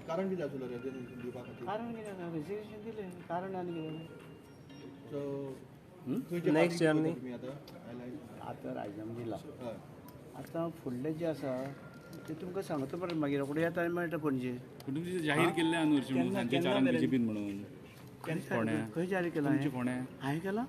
कारण कितें आसलो रेजिग्नेशन दिवपा खातीर? कारण कितें, रेजिग्नेशन दिलें कारण आनी कितें. सो नेक्स्ट जर्नी आतां राजिनामो दिला, आतां फुडलें जें आसा तें तुमकां सांगता मरे मागीर रोखडें येता आनी मेळटा पणजे. जाहीर केल्लें आनी सांजचे 4 बीजेपीन म्हणून खंय जाहीर केलां? हांवें केलां?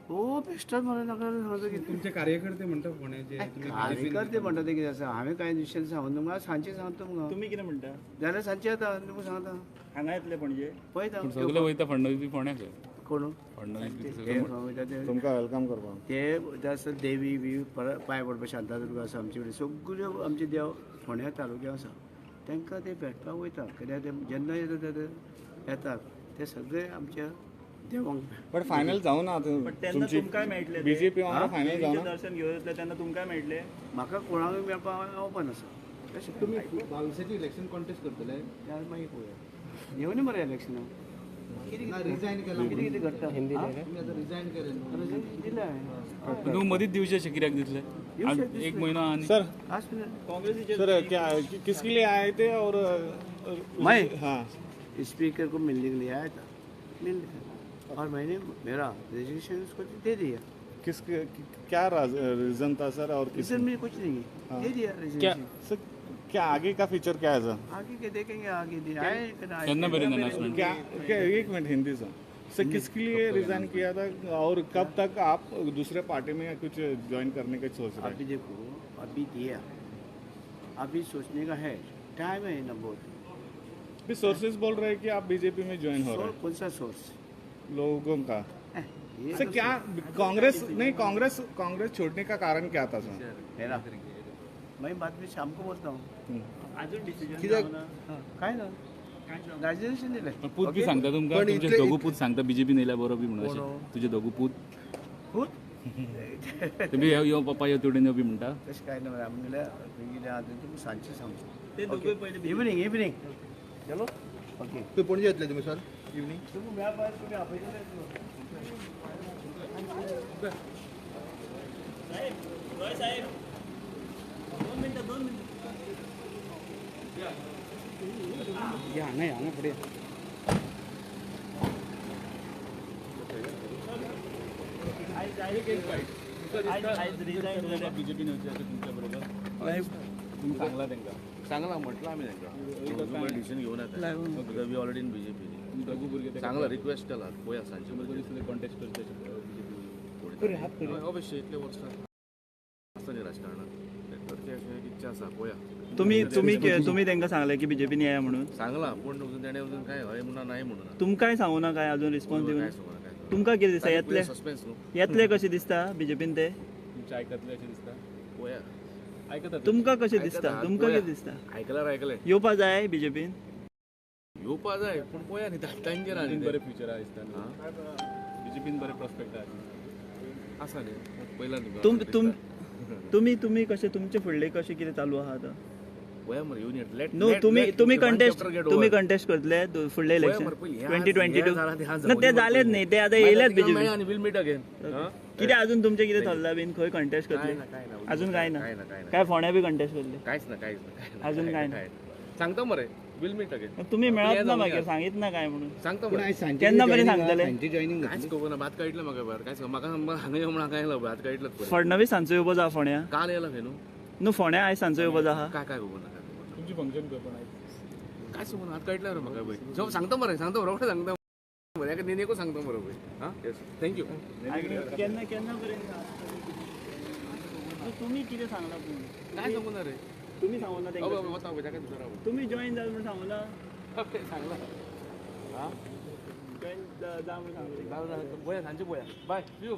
ओ बेश्टोच मरे नाका सांगता कितें. तुमचे कार्यकर्ते म्हणटा फोंड्याचे, कार्यकर्ते म्हणटा ते कितें आसा, हांवें कांय डिसिजन सांगून तुमकां सांजचे सांगता तुमकां. तुमी कितें म्हणटा जाल्यार सांजचे येता तुमकां सांगता. हांगा येतले पणजे पळयता सगळे वयता फडणवीस फोंड्याक. कोण तुमकां welcome करपाक ते आसा देवी बी पांय पडपा शांतादुर्गा आसा आमचे कडेन, सगळ्यो आमचे देव फोंड्या तालुक्या आसा, तांकां ते भेटपाक वयता. कित्याक ते जेन्ना येता ते येतात ते सगळे आमच्या देवांक. बट फायनल जावना तेन्ना तुमकां मेळटलें बीजेपी वांगडा फायनल जावना दर्शन घेवन येतले तेन्ना तुमकां मेळटलें. म्हाका कोणाकूय मेळपाक ओपन आसा. तशें तुमी 22 इलेक्शन कॉन्टेस्ट करतले? मागीर पळोवया, येवनी मरे इलेक्शनाक. रिजाइन केला कितें कितें घडटा रिजाइन केलें दिलें तूं मदींच दिवचें अशें कित्याक दिसलें? एक महीना. सर सर क्या किसके लिए आए थे? और मैं हाँ स्पीकर को मिलने के लिए आया था, मिल और मैंने मेरा रजिस्ट्रेशन उसको दे दिया. किस क्या रीजन था सर? और रीजन में कुछ नहीं है, दे दिया क्या सर? क्या आगे का फ्यूचर क्या है सर? आगे के देखेंगे, आगे आए क्या क्या एक मिनट हिंदी सर. सर किसके लिए रिजाइन किया था और कब तक आप दूसरे पार्टी में कुछ ज्वाइन करने का सोच रहे हैं? अभी देखो, अभी दिया, अभी सोचने का है, टाइम है ना बहुत. अभी सोर्सेज बोल रहे हैं कि आप बीजेपी में ज्वाइन हो रहे हैं. कौन सा सोर्स? लोगों का. सर क्या कांग्रेस नहीं, कांग्रेस कांग्रेस छोड़ने का कारण क्या था सर? मेरा मैं बाद में शाम को बोलता हूँ. काय ना ग्रॅज्युएशन दिलें. पूत बी सांगता तुमकां, तुमचे दोगू पूत सांगता बीजेपी येयल्या बरो बी म्हणून अशें. तुजे दोगू पूत पूत तुमी यो पप्पा यो तुडेन यो बी म्हणटा? तशें कांय ना, आमगेल्या कितें आहा तें तुमकां सांजचें सांगचें. इवनींग इवनींग चलो ओके. तूं पणजे येतले तुमी सर इवनींग? तुमकां मेळपा तुमी आपयतले. साहेब 2 मिनटं 2 मिनटं या हांगा हांगा फुडें. बीजेपीन येवचें अशें तुमच्या बरोबर तुमी सांगलां तांकां? सांगलां म्हटलां आमी तांकां, डिसिजन घेवन येता. We already in BJP. दोगू भुरगे सांगलां, रिक्वेस्ट केला, पळया सांजचे कॉन्टेस्ट करचे बीजेपी. अवश्य इतले वर्सां आसता न्ही राजकारणात, करचें अशें इच्छा आसा, पळया. तुमी तुमी तुमी तांकां सांगलें की बीजेपीन येया म्हणून? सांगलां, पूण अजून तेणें अजून काय हय म्हणून ना म्हणून. तुमकांय सांगू ना काय अजून रिस्पॉन्स दिवन? तुमकां कितें दिसता येतले? सस्पेन्स न्हू येतले कशें दिसता बीजेपीन ते? तुमचें आयकतले अशें दिसता? पळया आयकता. तुमकां कशें दिसता? तुमकां कितें दिसता? आयकल्यार आयकलें येवपा जाय बीजेपीन? येवपा जाय, पूण पळया न्ही तांचेर आनी बरें फ्युचर आसा दिसता बीजेपीन, बरें प्रोस्पेक्ट आसा न्ही पयला. तुमी तुमी कशें तुमचे फुडले कशें कितें चालू आहा आतां? नो तुमी तुमी कंटेस्ट, तुमी कंटेस्ट करतले फुडले इलेक्शन 2022? ना ते जालेच न्ही, ते आतां येयल्यात बीजेपी. Will meet again. कितें अजून तुमचें कितें थरलां बीन खंय कंटेस्ट करतले? अजून कांय ना. काय फोंड्या बी कंटेस्ट करतले? कांयच ना, कांयच ना, अजून कांय ना. सांगता मरे, will meet again. तुमी मेळत ना मागीर, सांगीत ना काय म्हणून सांगता मरे. केन्ना मेरेन सांगतले? कांयच खबर ना, भात काडले म्हाका भायर, कांयच म्हाका हांगा यो म्हणून हांगा येयला, भात काडलं. फडणवीस सांजचो येवपा जा फोंड्या? काल येयला खंय न्हू? न्हू फोंड्या आयज सांजचो येवपा जा. काय काय खबर ना, तुमची फंक्शन खंय पण आयज? कांयच खबर ना, हात काडले रे म्हाका पळय. सांगता मरे, सांगता रोखडें सांगता मरे, एका नेनेकूच सांगता मरे पळय. हां येस thank you. केन्ना केन्ना पर्यंत तुमी कितें सांगलां? पूण काय सांगू ना रे, तुमी सांगू ना तांकां? तुमी जॉईन जाल म्हूण सांगू ना? सांगलां हां जॉईन जा म्हूण सांगलें. पळया सांजचे पळया. बाय you.